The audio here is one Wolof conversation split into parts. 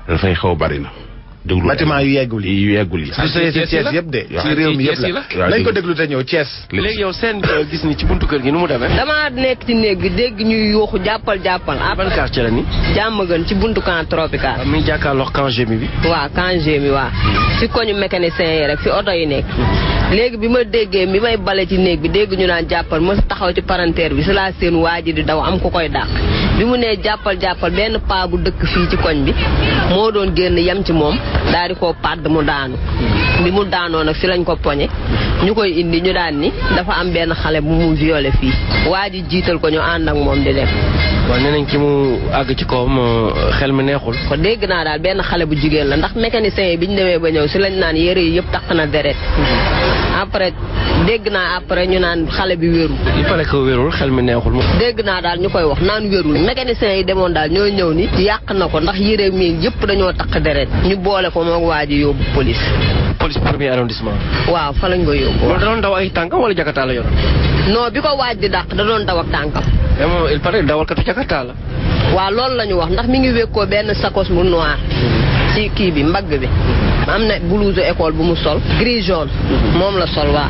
dafay xaw bari na. déglu bâtiment yu yeggul yi Thiès yëpp de ci réew mi yëpp la nañ ko déglu te ñëw Thiès. léegi yow seen gis ni ci buntu kër gi nu mu demee. damaa nekk ci néeg bi dégg ñuy yuuxu jàppal. ban quartier la ni. jàmm gën ci buntu camp tropical. mi jàkkaarloog camp Gémi bi. waaw camp Gémi waaw. ci koñu mécanicien yi rek fi oto yi nekk. léegi bi ma déggee bi may bale ci néeg bi dégg ñu naan jàppal ma taxaw ci palanteer bi si laa seen waa ji di daw am ku koy dàq. bi mu nee jàppal benn paa bu dëkk fii ci koñ bi moo doon génn yem ci moom daal di koo pàdd mu daanu. bi mu daanoo nag si lañ ko poñe ñu koy indi ñu daan ni dafa am benn xale bu mu violé fii waa ji jiital ko ñu ànd ak moom di dem. waaw nee nañ ki mu àgg ci kawam xel mi neexul. ko dégg naa daal benn xale bu jigéen la ndax mécanicien yi bi ñu demee ba ñëw si lañ naan yére yi yëpp takk na deret. après dégg naa ñu naan xale bi wérul. il paraît que wérul xel mi neexul. dégg naa daal ñu koy wax naan wérul mécanicien yi demoon daal ñoo ñëw ni yàq na ko ndax yére mi yëpp dañoo takk deret ñu boole ko moog waa ji yóbbu police. police premier arrondissement. waaw fa lañ ko yóbbu. loolu da doon daw ay tànkam wala jakarta la yoroon. non bi ko waaj di dàq da doon daw ak tànkam. mais moom il paraît dawalkatu jakarta la. waaw loolu la ñu wax ndax mi ngi wékkoo benn sakos bu noir. ci kii bi mbagg bi. am na blouse école bu mu sol. gris jaune. moom la sol waa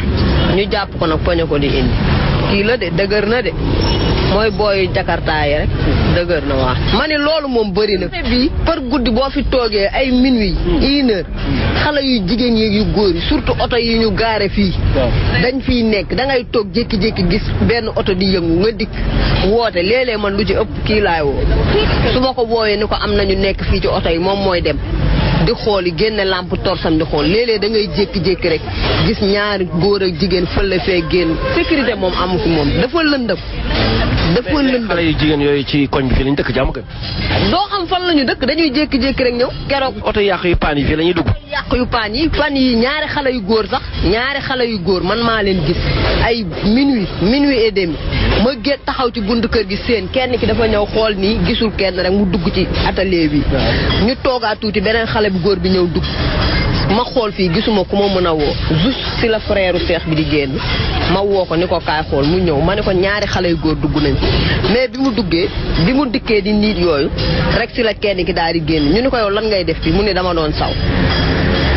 ñu jàpp ko nag poñe ko di indi. kii la de dëgër na de mooy booy jakarta yi rek dëgër na waa ma ne loolu moom bëri na bi par guddi boo fi toogee ay minuit 1h xale yu jigéen yi yu góor yi surtout oto yi ñu gaare fii dañ fiy nekk da ngay toog jékki-jékki gis benn oto di yëngu nga dikk woote léeg-léeg man lu ci ëpp kii laay woo su ma ko wooyee ni ko am nañu nekk fii ci oto yi moom mooy dem di xool yi génne lampe torsam di xool léeg-léeg da ngay jékki-jékki rek gis ñaari góor ak jigéen fële fee génn sécurité moom amu fi moom dafa lëndëm xale yu jigéen yooyu ci koñ bi fii lañu dëkk jàmm kay. doo xam fan lañu dëkk dañuy jékki-jékki rek ñëw keroog. oto yàq yu paan yi fii la ñuy dugg. yàq yu paan yi fan yi ñaari xale yu góor sax ñaari xale yu góor man maa leen gis ay minuit et demi ma gét taxaw ci buntu kër gi seen kenn ki dafa ñëw xool nii gisul kenn rek mu dugg ci atelier bi ñu toogaa tuuti beneen xale bu góor bi ñëw dugg ma xool fii gisuma ku ma mën a woo juste si la frère Cheikh bi di génn ma woo ko ni ko kaay xool mu ñëw ma ne ko ñaari xale yu góor dugg nañ mais bi mu dikkee di niit yooyu rek si la kenn ki daal di génn ñu ni ko yow lan ngay def fii mu ne dama doon saw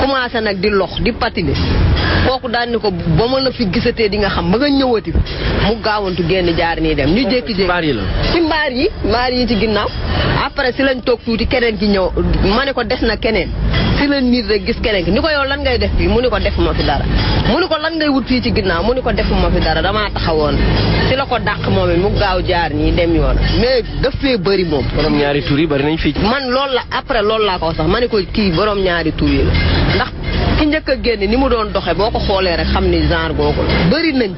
commencé nag di lox di patiner kooku daal ni ko ba ma la fi gisatee di nga xam ba nga ñëwati mu gaawantu génn jaar nii dem ñu jékki-jékki ci mbaar yi ci ginnaaw après si lañ toog tuuti keneen ki ñëw ma ne ko des na keneen si la nit rek gis keneen ki ni ko yow lan ngay def fii mu ni ko defuma fi dara mu ni ko lan ngay wut fii ci ginnaaw mu ni ko defuma fi dara damaa taxawoon si la ko dàq moom it mu gaaw jaar nii dem yoon mais daf fee bëri moom. borom ñaari tur yi bëri nañ fii. man loolu la après loolu laa ko wax sax ma ne ko kii borom ñaari tur yi la ndax ki njëkk a génn ni mu doon doxe boo ko xoolee rek xam ni genre googu la bëri nañ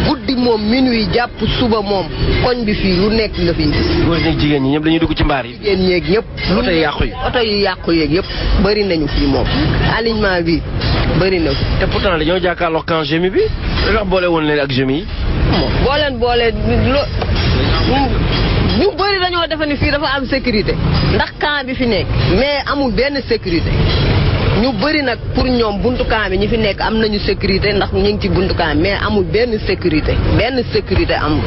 guddi moom minuit jàpp suba moom koñ bi fii lu nekk nga fii gis. góor ñi jigéen ñi ñëpp dañuy dugg ci mbaar yi. jigéen ñeeg ñëpp. oto yi yàqu yi oto yi yàqu yeeg yëpp bëri nañu fii moom alignement bi bëri na fi. te pourtant dañoo jàkkaarloo camp Gémi bi ndax boole woon leen ak Gémi yi. boole ñu bëri dañoo defe ni fii dafa am sécurité ndax camp bi fi nekk mais amul benn sécurité ñu bëri nag pour ñoom buntu camp bi ñi fi nekk am nañu sécurité ndax ñu ngi ci buntu camp mais amul benn sécurité amul.